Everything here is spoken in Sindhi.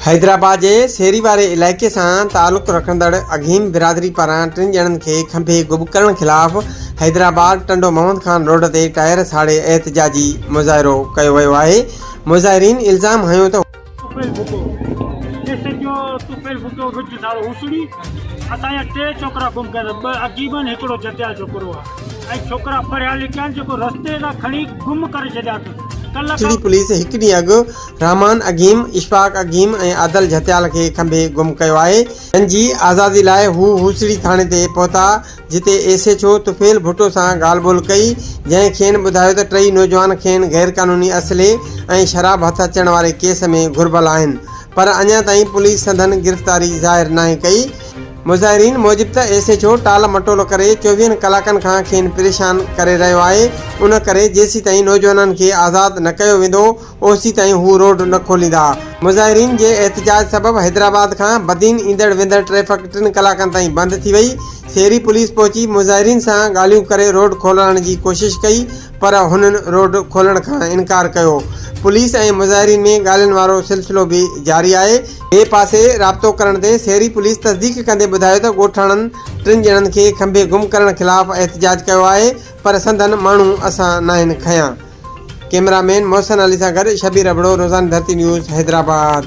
حيدرآباد جي سيري واري علائقي سان تعلق رکندڙ اگهيم برادري پاران ٽن ڄڻن کي کنڀي گم ڪرڻ خلاف حيدرآباد ٽنڊو محمد خان روڊ تي ٽائر ساڙي احتجاجي مظاهرو ڪيو ويو آهي مظاهرين الزام هنيو ته طفيل ڀٽو ايس ايچ او طفيل ڀٽو وچ سارو هوسڙي اسان جا ٽي ڇوڪرا گم ڪيا اٿن ٻه عجيب آهن هڪڙو جتيال ڇوڪرو آهي ۽ ڇوڪرا پڙهيا لکيا آهن جيڪو رستي تان کڻي گم ڪري ڇڏيا اٿن ڪلهه سڙي پوليس هڪ ڏينهن اڳ رحمان اگهيم، اشفاق اگهيم ۽ عادل جهتيال کي کنڀي گم ڪيو آهي، جن جي آزادي لاء هو هوسڙي ٿاڻي تي پهتا، جتي S H O Tufail Bhutto سان ڳالهه ٻولهه ڪئي، جنهن کين ٻڌايو ته ٽئي نوجوان کين غيرقانوني اسلحي ۽ شراب هٿ اچڻ واري ڪيس ۾ گهربل آهن، پر اڃا تائين پوليس سندن گرفتاري ظاهر ناهي ڪئي. مظاهرين موجب ته ايس ايڇ او ٽال مٽول ڪري چوويهن ڪلاڪن کان کين پريشان ڪري رهيو آهي، ان ڪري جيسيتائين نوجوانن کي آزاد نه ڪيو ويندو، اوسيتائين هو روڊ نه کوليندا. مظاهرين جي احتجاج سبب حيدرآباد کان بدين ايندڙ ويندڙ ٽريفڪ ٽن ڪلاڪن تائين بند ٿي وئي. سيري پوليس پهچي مظاهرين سان ڳالهيون ڪري روڊ کولرائڻ جي ڪوشش ڪئي پر هنن روڊ کولڻ کان انڪار ڪيو. پوليس ۽ مظاهرين ۾ ڳالهين وارو سلسلو به جاري آهي. ٻئي پاسي رابطو ڪرڻ تي سيري پوليس تصديق ڪندي ٻڌايو ته ڳوٺاڻن ٽن ڄڻن کي کنڀي گم ڪرڻ خلاف احتجاج ڪيو آهي پر سندن ماڻهو اسان ناهن کنيا. ڪئميرا مين محسن علي سان گڏ شبير ابڙو، روزاني ڌرتي نيوز، حيدرآباد.